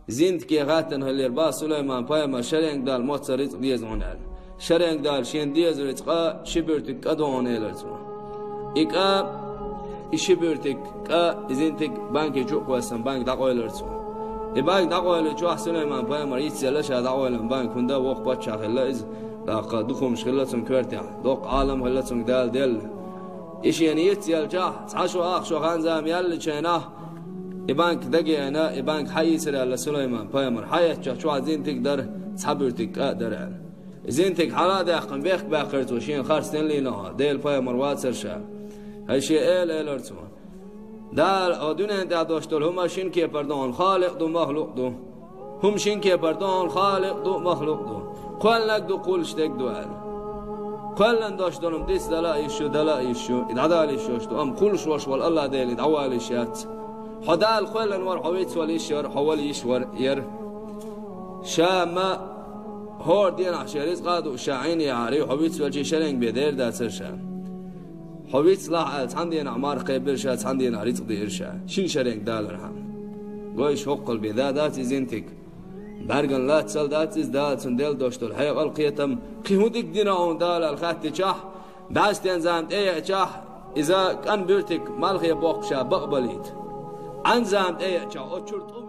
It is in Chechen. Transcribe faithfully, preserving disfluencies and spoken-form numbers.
Зинтике гӀаттана хиллера, бах, Сулайман пайхамар, шеренга Дала моццара рицкъ деза хьуна аьлла. Шеренга Дала шена деза рицкъа ши буьртиг кӀа ду хьуна, элира цо. И кӀа, и ши буьртиг кӀа, и зинтиг банке чу а кхоьссина, банк дӀакъовлира цо. И банк дӀакъовлийчохь Сулайман пайхамар йицъелла ша дӀакъовлина банк, хӀунда воккха паччахь хилла иза, даккха дукха хӀумаш хилла цунна коьртехь, доккха Ӏалам хилла цунга Дала делла. И шена йицъелчахь, цхьа шо, ах шо хан-зама яьллачу хенахь, и банк дагайина, и банк хьаийцира аьлла Сулайман пайхамар. Хьаэцчахь чохь зинтиг дара, цхьа буьртиг кӀа а дара аьлла. Зинтиг хьала а даьккхина, бехк баьккхира цо, шена харц стенна лийнахь, Делан пайхамар вацара ша. ХӀай шен эла, элира цо. Дала, хьо дуьнен тӀехь долуш долу хӀума шина кепара ду хьуна, Халикъ ду, махлукъ ду. ХӀума шина кепара ду хьуна, Халикъ ду, махлукъ ду. Кхоьллинарг ду, кхуллуш дерг ду аьлла. Кхоьллина долуш долу хӀума диц дала а йиш ю, дала а йиш ю, и дӀадала йиш йолуш ду, амма кхуллуш волуш волу АллахӀ Дела и дӀавала йиш яц. Хьо Дала кхоьллина вара, хьо вицвала йиш яра, хьо вала йиш вара, яра. Ша ма хӀора денахь шен рицкъа а дууш ша Ӏийна яхьарий, хьо вицвелчий шеренга бен дер дацара ша. Хьо вицлахь аьлла, цхьана денахь марха кхебира ша, цхьана денахь рицкъ диира ша. Шина шеренга далархьама. Гой, иш хӀоккхул бен да дац и зинтиг. БӀаьргана лаццал дац иза, Дала цунна делла долуш долу хьекъал, кхетам, кхин хӀун дика дина хьуна Дала аьлла хаьттичахь, бӀаьстен зама тӀееачахь, иза кӀан буьртиг малхе боккхуш а бакъбалийта. Ӏан зама тӀееачахь, оцу чуьра тӀум